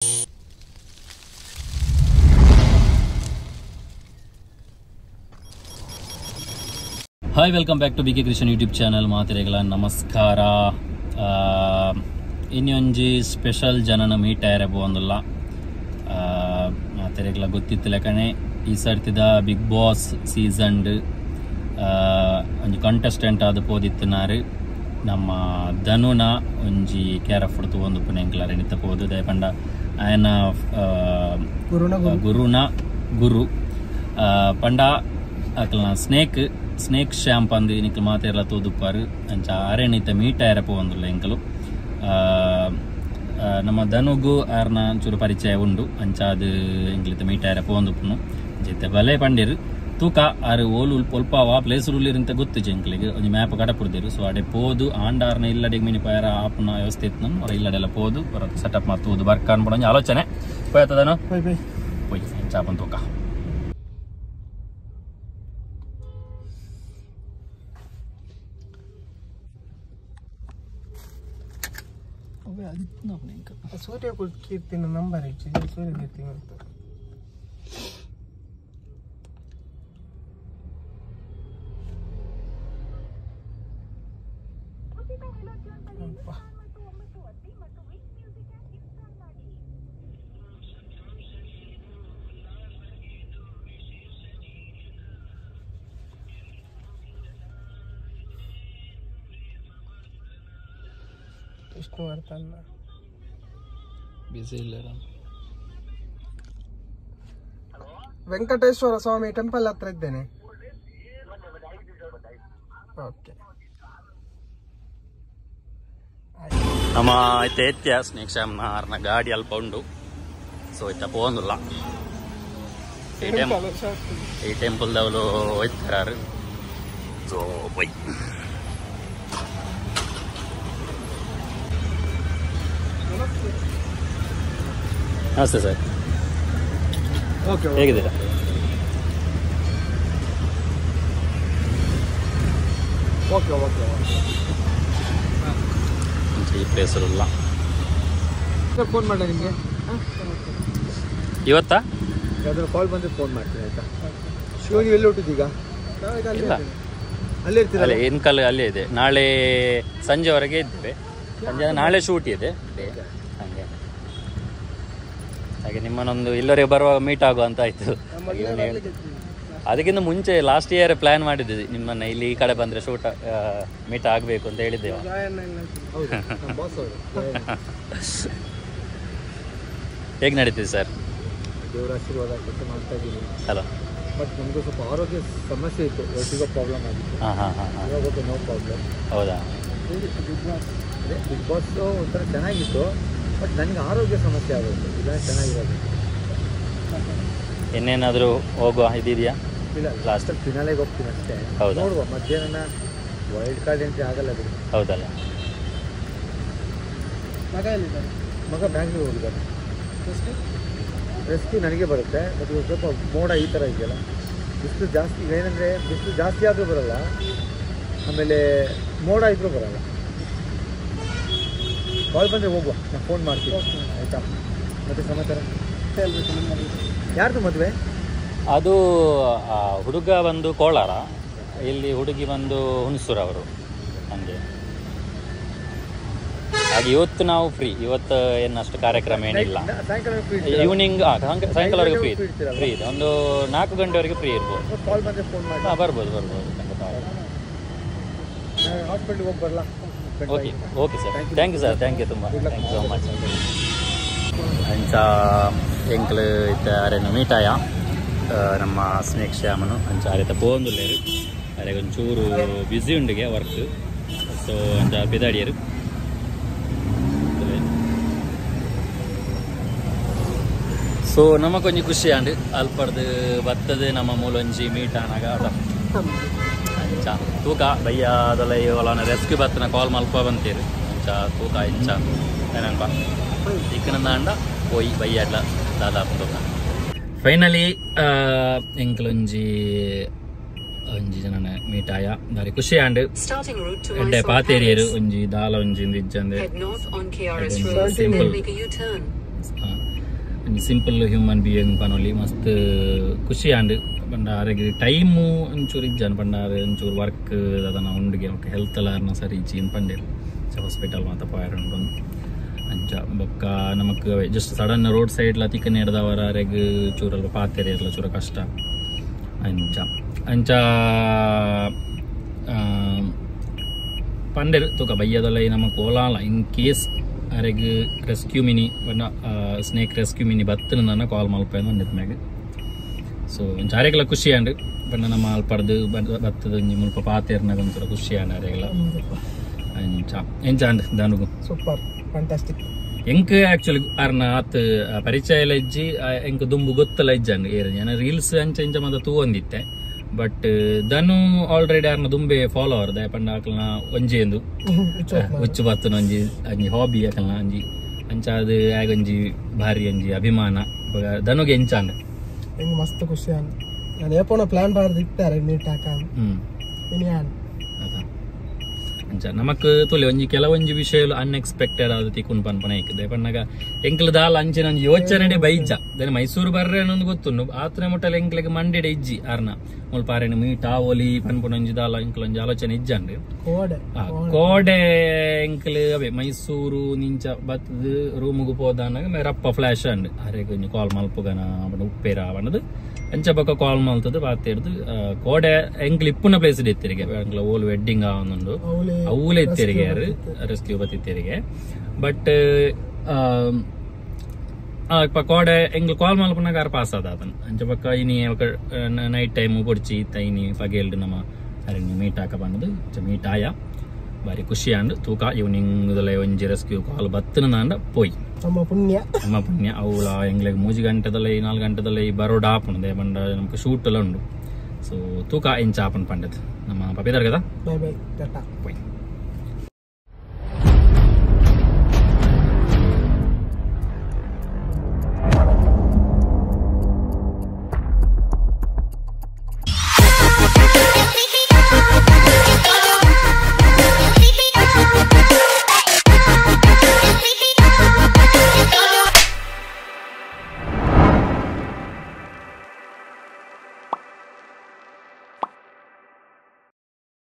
Hi welcome back to B K Krishan YouTube channel. ಮಾತೆರೆಗಳ ನಮಸ್ಕಾರ. ಇನ್ನೊಂಜಿ special ಜನನ meet ಆಯರೆ ಪೋಂದುಲ್ಲ. ಮಾತೆರೆಗಳ ಗೊತ್ತಿತ್ತು ಲೆಕ್ಕನೆ ಈ ಸರ್ತಿದ ಬಿಗ್ ಬಾಸ್ ಸೀಸನ್ ಒಂಜಿ ಕಂಟೆಸ್ಟೆಂಟ್ ಆದ ಪೋದಿತ್ತಿನಾರು ನಮ್ಮ ಧನುನ ಒಂಜಿ ಕೇರ್ ಆಫ್ ಒಂದು ಪುಣೆಂಕ್ಲ ರೆಣಿತ ಪೋದು ದಯಪಂಡ ಆಯನ ಗುರುನ ಗುರು ಪಂಡ ಅಕ್ಲನ ಸ್ನೇಕ್ ಸ್ನೇಕ್ ಶ್ಯಾಂಪ್ ಅಂದು ನಿಕ್ಲು ಮಾತೆರ್ಲ ತೂದುಪ್ಪಾರು ಅಂಚ ಅರೆಣಿತ ಮೀಟ್ ಆಯರೆ ಪೋವಂದುಲ್ಲ ಎಂಕಲು. ನಮ್ಮ ಧನುಗು ಆರ್ನ ಚೂರು ಪರಿಚಯ ಉಂಡು ಅಂಚ ಅದು ಎಂಕ್ಲಿತ ಮೀಟ್ ಆಯರೆ ಪೋವಂದುಪ್ಪುನು ಜೊತೆ ಬಲೆ ಪಂಡಿರು ತೂಕ ಆರು ಓಲು ಒಲ್ಪಾವ ಪ್ಲೇಸ್ ಉಲ್ಲಿರಂತ ಗೊತ್ತಿಜೆ ಎಂಕ್ಲಿಗೆ ಒಂಜಿ ಮ್ಯಾಪ್ ಕಡಪುಡ್ದಿರು. ಸೊ ಅಡೆ ಪೋದು ಆಂಡಾರ್ನ ಇಲ್ಲಡೆಗೆ ಮಿನಿ ಪಯರ ಆಪುನ ವ್ಯವಸ್ಥೆ ಇತ್ತು ಅವರ ಇಲ್ಲಡೆಲ್ಲ ಪೋದು ಬರ ಸೆಟಪ್ ಮಾತೂದು ಬರ್ಕ ಅನ್ಬೋಡ ಒಂಜಿ ಆಲೋಚನೆ ಪೋಯ್ತದನು ಪೋಯ್ ಚಾಪನ್ ತೂಕ. ಸೂರ್ಯ ಕೀರ್ತಿನ ನಂಬರ್ ಇಚ್ಚಿ ಸೂರ್ಯ ಕೀರ್ತಿ ಅಂತ ವಿಷ್ಣುವರ್ಧನ್ ಬಿಸಿ ಇಲ್ಲ. ವೆಂಕಟೇಶ್ವರ ಸ್ವಾಮಿ ಟೆಂಪಲ್ ಹತ್ರ ಇದ್ದೇನೆ. ಓಕೆ ನಮ್ಮ ಇತ್ತೆ ಸ್ನೇಕ್ ಶ್ಯಾಮ್ನ ಆರ್ನ ಗಾಡಿ ಅಲ್ಪ ಉಂಡು. ಸೊ ಇತ್ತ ಪೋಂದುಲ್ಲ ಈ ಟೆಂಪಲ್ದವಳು ಹೋಯ್ತಾರು. ಸೊ ಬೈ ನಮಸ್ತೆ ಸರ್, ಓಕೆ ಹೇಗಿದ್ದೀರಾ? ಓಕೆ ಓಕೆ ಈ ಪ್ಲೇಸ್ ಅಲ್ಲ ಫೋನ್ ಮಾಡ ನಿಮಗೆ ಇವತ್ತಾ ಯಾವ್ದಾದ್ರು ಕಾಲ್ ಬಂದರೆ ಫೋನ್ ಮಾಡ್ತೀನಿ ಆಯಿತಾ? ಶಿವ ನೀವು ಎಲ್ಲಿ ಹುಟ್ಟಿದ್ದೀಗ? ಇಲ್ಲ ಅಲ್ಲೇ ಇರ್ತೀರ? ಅಲ್ಲೇ ಇನ್ಕಲ್ ಅಲ್ಲೇ ಇದೆ. ನಾಳೆ ಸಂಜೆವರೆಗೆ ಇದ್ದೇವೆ. ಸಂಜೆ ನಾಳೆ ಶೂಟ್ ಇದೆ. ಹಾಗೆ ಹಾಗೆ ನಿಮ್ಮನ್ನೊಂದು ಇಲ್ಲವರೆಗೆ ಬರುವಾಗ ಮೀಟ್ ಆಗುವ ಅಂತ ಆಯಿತು. ಅದಕ್ಕಿಂತ ಮುಂಚೆ ಲಾಸ್ಟ್ ಇಯರ್ ಪ್ಲ್ಯಾನ್ ಮಾಡಿದ್ವಿ ನಿಮ್ಮನ್ನು ಇಲ್ಲಿ ಈ ಕಡೆ ಬಂದರೆ ಶೂಟ್ ಮೀಟ್ ಆಗಬೇಕು ಅಂತ ಹೇಳಿದ್ದೇವೆ. ಹೇಗೆ ನಡೀತಿದೆ ಸರ್? ದೇವರ ಆಶೀರ್ವಾದ ಕೆಲಸ ಮಾಡ್ತಾ ಇದ್ದೀನಿ. ಹಲೋ. ಬಟ್ ನಮಗೂ ಸ್ವಲ್ಪ ಆರೋಗ್ಯ ಸಮಸ್ಯೆ ಇತ್ತು, ವರ್ಟಿಗೋ ಪ್ರಾಬ್ಲಮ್ ಆಗಿತ್ತು. ಹಾಂ ಹಾಂ ಹಾಂ ಹಾಂ ಇವಾಗ ಓಕೆ, ನೋ ಪ್ರಾಬ್ಲಮ್. ಹೌದಾ? ಅದೇ ಬಿಗ್ ಬಾಸು ಒಂಥರ ಚೆನ್ನಾಗಿತ್ತು, ಬಟ್ ನನಗೆ ಆರೋಗ್ಯ ಸಮಸ್ಯೆ ಆಗೋದು ಇಲ್ಲ, ಚೆನ್ನಾಗಿರೋದು. ಇನ್ನೇನಾದರೂ ಹೋಗುವ ಇದಿದೆಯಾ? ಇಲ್ಲ, ಲಾಸ್ಟಲ್ಲಿ ಫಿನಾಲೆಗೆ ಹೋಗ್ತೀನಿ ಅಷ್ಟೇ. ಹೌದಾ? ನೋಡುವ, ಮಧ್ಯಾಹ್ನ ವೈಲ್ಡ್ ಕಾರ್ಡ್ ಎಂಟ್ರಿ ಆಗಲ್ಲ ಬಿಡಿ. ಹೌದಲ್ಲ? ಮಗ ಎಲ್ಲಿದ್ದಾರೆ? ಮಗ ಬ್ಯಾಂಗ್ಳೂರ್ ಹೋಗಿದ್ದಾರೆ. ರೆಸ್ಕ್ಯೂ ನನಗೆ ಬರುತ್ತೆ, ಬಟ್ ಇವಾಗ ಸ್ವಲ್ಪ ಮೋಡ ಈ ಥರ ಇದೆಯಲ್ಲ, ಬಿಸಿಲು ಜಾಸ್ತಿ. ಈಗ ಏನಂದರೆ ಬಿಸಿಲು ಜಾಸ್ತಿ ಆದರೂ ಬರೋಲ್ಲ, ಆಮೇಲೆ ಮೋಡ ಇದ್ದರೂ ಬರೋಲ್ಲ. ಕಾಲ್ ಬಂದರೆ ಹೋಗುವ, ನಾನು ಫೋನ್ ಮಾಡ್ತೀನಿ ಆಯಿತಾ? ಮತ್ತೆ ಸಮಾಚಾರ ಹೇಳ್ಬೇಕು ನಿಮ್ಮಲ್ಲಿ. ಯಾರ್ದು ಮದುವೆ? ಅದು ಹುಡುಗ ಬಂದು ಕೋಲಾರ, ಇಲ್ಲಿ ಹುಡುಗಿ ಬಂದು ಹುಣಸೂರು ಅವರು. ಹಾಗೆ ಹಾಗೆ ಇವತ್ತು ನಾವು ಫ್ರೀ. ಇವತ್ತು ಏನಷ್ಟು ಕಾರ್ಯಕ್ರಮ ಏನಿಲ್ಲ. ಸಾಯಂಕಾಲ ಫ್ರೀ ಈವ್ನಿಂಗ್ ಸಾಯಂಕಾಲವರೆಗೆ ಫ್ರೀ ಫ್ರೀ ಇದೆ. ಒಂದು 4 ಗಂಟೆವರೆಗೆ ಫ್ರೀ ಇರ್ಬೋದು. ಕಾಲ್ ಬಂದರೆ ಫೋನ್ ಮಾಡಿ. ಹಾಂ, ಬರ್ಬೋದು ಬರ್ಬೋದು ಖಂಡಿತ. ಹಾಸ್ಪಿಟ್ಲಿಗೆ ಹೋಗಿ ಬರಲ್ಲ. Okay okay sir, thank you sir, thank you ತುಂಬ, thank you so much. ಅಂಚ ಎಂಕ್ಲು ಇತ್ತ ಅರೆನು ಮೀಟಾಯ ನಮ್ಮ ಸ್ನೇಕ್ ಶ್ಯಾಮನು. ಅಂಚ ಅರೆತ ಪೋಂದುಲ್ಲೇರು ಅರೆಗೆ ಒಂಚೂರು ಬ್ಯುಸಿ ಉಂಡಿಗೆ ವರ್ಕ್. ಸೊ ಅಂಚ ಬಿದಾಡಿಯರು. ಸೊ ನಮಗೊಂಜಿ ಖುಷಿ ಆಂಡ್ ಅಲ್ಪಡ್ದು ಬತ್ತದು ನಮ್ಮ ಮೂಲೊಂಜಿ ಮೀಟ್ ಆನಾಗ ಅದ. ಅಂಚ ತೂಕ ಬಯ್ಯ ಅದೆಲ್ಲ ಇವಲ ರೆಸ್ಕ್ಯೂ ಬತ್ತನ ಕಾಲ್ ಮಲ್ಪ ಬಂತೀರು. ಅಂಚ ತೂಕ ಇಂಚ ಏನನ್ಪ ಇಕ್ಕನಂದಾಂಡ ಪೋಯಿ ಬಯ್ಯ ಅಡ್ಲ ದಾದಾ ತೂಕ. ಫೈನಲಿ ಎಂಕ್ಲೊಂಜಿ ಒಂಜಿ ಜನನ ಮೀಟ್ ಆಯ ಬಾರಿ ಖುಷಿ ಆಂಡ್ ಎಡ್ಡೆ ಪಾತೇರಿಯರು ಒಂಜಿ ದಾಲ ಒಂಜಿ ಇಜ್ಜಂದೆ ಸಿಂಪಲ್. ಸಿಂಪಲ್ ಹ್ಯೂಮನ್ ಬೀಯಿಂಗ್ ಪನೊಲಿ ಮಸ್ತ್ ಖುಷಿ ಆಂಡ್ ಪಂಡ ಅರೆಗ್ ಟೈಮು ಒಂಚೂರು ಇಜ್ಜಾನ್ ಪಂಡ ಒಂಚೂರು ವರ್ಕ್ ದಾದನ ಉಂಡುಗೆ ಹೆಲ್ತ್ ಎಲ್ಲ ಅರ್ನ ಸರಿ ಇಜ್ಜಿ ಪಂಡೇರು ಹಾಸ್ಪಿಟಲ್ ಮಾತ ಪೋಯರ್ ಉಂಡು ಅಂಚ ಬೊಕ್ಕ ನಮಕ್ ಜಸ್ಟ್ ಸಡನ್ ರೋಡ್ ಸೈಡ್ ಲ ತಿಕ್ಕನೆ ಹಿಡ್ದವರ ಅರೆಗ್ ಚೂರಲ್ಪ ಪಾತೆರೆ ಇರ್ಲ ಚೂರ ಕಷ್ಟ ಅಂಚ ಅಂಚ ಪಂಡೆರ್ ತೂಕ ಬಯ್ಯದಲ್ಲ ನಮಕ್ ಓಲಾಲ ಇನ್ ಕೇಸ್ ಅರೆಗ್ ರೆಸ್ಕ್ಯೂ ಮಿನಿ ಸ್ನೇಕ್ ರೆಸ್ಕ್ಯೂ ಮಿನಿ ಬತ್ತನ ಕಾಲ್ ಮಲ್ಪೇನು ಒಂದಿತ್ ಮ್ಯಾಗ ಸೊ ಒಂಚ ಅರೆಗ್ಲ ಖುಷಿ ಆಂಡ್ ಪಂಡ ನಮ್ಮ ಅಲ್ಪಡ್ದು ಬತ್ತದ ಒಂಜಿ ಮುಲ್ಪ ಪಾತೆರ್ನಾಗ ಒಂಥರ ಖುಷಿ ಆಂಡ್ ಅರೆಗ್ಲ ಅಂಚ ಎಂಚ ಆಂಡ್ ದಾನುಗು ಸೂಪರ್ ಫ್ಯಾಂಟಾಸ್ಟಿಕ್ ಎಂಕ್ ಆಕ್ಚುಲಿ ಅರ್ನ ಆತ್ ಪರಿಚಯ ಎಲ್ಲ ಇಜ್ಜಿ ಎಂಕ್ ದುಂಬು ಗೊತ್ತಲ್ಲ ಇಜ್ಜಂಡ್ ಏರ್ ಜನ ರೀಲ್ಸ್ ಅಂಚ ಇಂಚ ಮಾತ ತೂವೊಂದಿತ್ತೆ ಬಟ್ ದನು ಆಲ್ರೆಡಿ ಅರ್ನ ದುಂಬೆ ಫಾಲೋವರ್ ದಾಯ ಪಂಡ ಅಕಲ್ನ ಒಂಜೇಂದು ಹುಚ್ಚು ಬತ್ತನ ಒಂಜಿ ಒಂಜಿ ಹಾಬಿ ಅಕಲ್ನ ಒಂಜಿ ಅಂಚ ಅದು ಆಗೊಂಜಿ ಭಾರಿ ಒಂಜಿ ಅಭಿಮಾನ ಧನುಗೆ ಎಂಚಾಂಡ್ ಎಂಗ್ ಮಸ್ತ್ ಖುಷಿ ಆಂಡ್ ನಾನು ಏಪೋನ ಪ್ಲಾನ್ ಬಾರ್ದು ಇತ್ತಾರೆ ಮೀಟ್ ಹಾಕಾನ್ ಇನಿ ಆಂಡ್ ಅದ ಅಂಚ ನಮಕ್ ತುಲೆ ಒಂಜಿ ಕೆಲವೊಂಜಿ ವಿಷಯ ಅನ್ಎಕ್ಸ್ಪೆಕ್ಟೆಡ್ ಆದ ತಿಕ್ಕುನ್ ಪನ್ಪನ ಇಕ್ಕದೆ ಪನ್ನಗ ಎಂಕ್ಲ ದಾಲ ಅಂಚಿನ ಒಂಜಿ ಯೋಚನೆ ಬೈಜ then Mysuru ಬರ್ರೆ ಅನ್ನೊಂದು ಗೊತ್ತುಂಡು ಆತನ ಮುಟ್ಟಲ ಎಂಕ್ಲೆಗ್ ಮಂಡೆಡೆ ಇಜ್ಜಿ ಅರ್ನ ಮುಲ್ಪ ಆರೆನ ಮೀಟ್ ಆವೊಲಿ ಪನ್ಪುನ ಒಂಜಿ ದಾಲ ಎಂಕ್ಲ ಒಂಜಿ ಆಲೋಚನೆ ಇಜ್ಜಂಡ್ ಕೋಡೆ ಎಂಕ್ಲು ಅವೇ ಮೈಸೂರು ನಿಂಚ ಬತ್ತದ ರೂಮುಗು ಪೋದಾನಾಗ ಮೇರಪ್ಪ ಫ್ಲಾಶ್ ಅಂಡ್ ಅರೆಗ್ ಒಂಜಿ ಕಾಲ್ ಮಲ್ಪುಗನ ಉಪ್ಪೇರ ಪಂಡದು ಅಂಚ ಬೊಕ್ಕ ಕಾಲ್ ಮಲ್ತದ ಬಾತೆಡ್ದು ಕೋಡೆ ಎಂಕ್ಲು ಇಪ್ಪುನ ಪ್ಲೇಸ್ ಇತ್ತಿರಿಗೆ ಎಂಕ್ಲ ಓಲ್ ವೆಡ್ಡಿಂಗ್ ಆವೊಂದುಂಡು ಅವಲೇ ಇತ್ತಿರಿಗೆ ರೆಸ್ಕ್ಯೂ ಬತ್ತಿತ್ತಿರಿಗೆ ಬಟ್ ಕೋಡೆ ಎಂಗ್ಲು ಕಾಲ್ ಮಲ್ಪುನಾಗ ಆರ್ ಪಾಸ್ ಆದ ಆತನ ಅಂಚ ಬೊಕ್ಕ ಇನಿ ನೈಟ್ ಟೈಮ್ ಪೊಡ್ಚಿ ಇತ್ತ ಇನಿ ಪಗೇಲ್ಡ್ ನಮ್ಮ ಅರೆನ್ ಮೀಟ್ ಹಾಕ ಪಂಡದು ಮೀಟ್ ಆಯ ಬಾರಿ ಖುಷಿ ಆಂಡ್ ತೂಕ ಈವ್ನಿಂಗ್ ಒಂಜಿ ರೆಸ್ಕ್ಯೂ ಕಾಲ್ ಬತ್ತನ ಪೋಯ್ ನಮ್ಮ ಪುಣ್ಯ ನಮ್ಮ ಪುಣ್ಯ ಅವುಲ ಎಂಗ್ಲೆಗ್ 3 ಗಂಟೆದಲ್ಲ 4 ಗಂಟೆದಲ್ಲ ಬರೋಡ ಆಪುಂಡು they ಪಂಡ ನಮಕ್ ಶೂಟ್ ಎಲ್ಲ ಉಂಡು ಸೊ ತೂಕ ಎಂಚ ಆಪುಂಡು ಪಂಡದು ನಮ್ಮ ಪಪಿದಾರ್ కదా ಬೈ ಬೈ ಟಾಟಾ ಪೋಯ್.